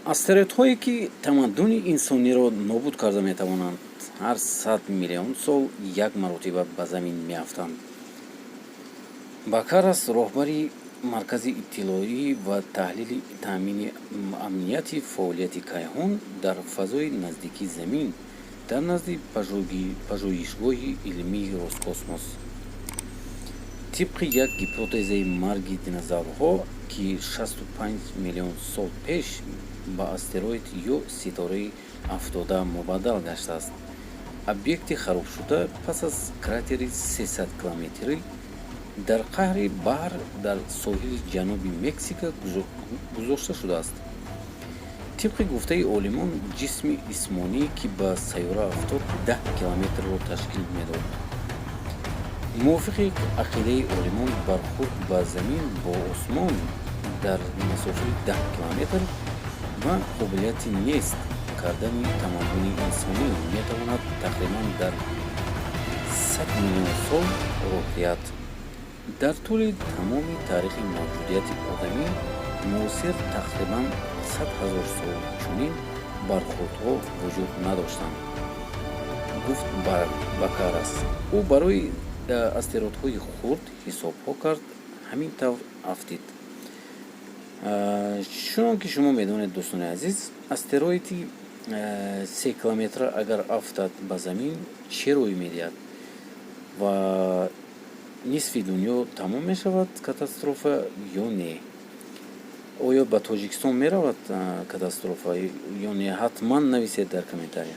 Астероидҳое, ки тамаддуни инсониро нобуд карда метавонанд, ҳар 100 миллион сол як маротиба ба Замин меафтанд. Бакарас, роҳбари Маркази иттилоӣ ва таҳлили таъмини амнияти фаъолияти кайҳон дар фазои наздики Замин дар назди Пажӯҳишгоҳи илмии Роскосмос, тибқи як гипотезаи марги динозаврҳо, ки 65 миллион сол пеш ба астероид ё ситораи афтода мубаддал гаштааст, объекти харобшуда пас аз кратери 300 километрӣ дар қаъри баҳр дар соҳили ҷануби Мексика гузошта шудааст. Тибқи гуфтаи олимон, ҷисми исмонӣ, ки ба сайёра афтод, 10 километрро ташкил медод. Мувофиқи ақидаи олимон, бархӯрд ба Замин бо осмон дар масофаи 10 километр ва қобилияти нест кардани тамаддуни инсонӣ метавонад тақрибан дар 100 миллион сол роҳ диҳад. Дар тӯли тамоми таърихи мавҷудияти одамӣ муосир тақрибан 100 ҳазор сол чунин бархӯрдҳо вуҷуд надоштанд, гуфт Бакарас. Ӯ барои астероидҳои хурд ҳисобҳо кард, ҳамин тавр афтид. Чунон ки шумо медонед, дӯстони азиз, астероиди 3 километра агар афтад ба Замин, чӣ рӯй медиҳад ва нисфи дунё тамом мешавад, катастрофа ё не? Оё ба Тоҷикистон меравад катастрофа ё не? Ҳатман нависед дар комментария.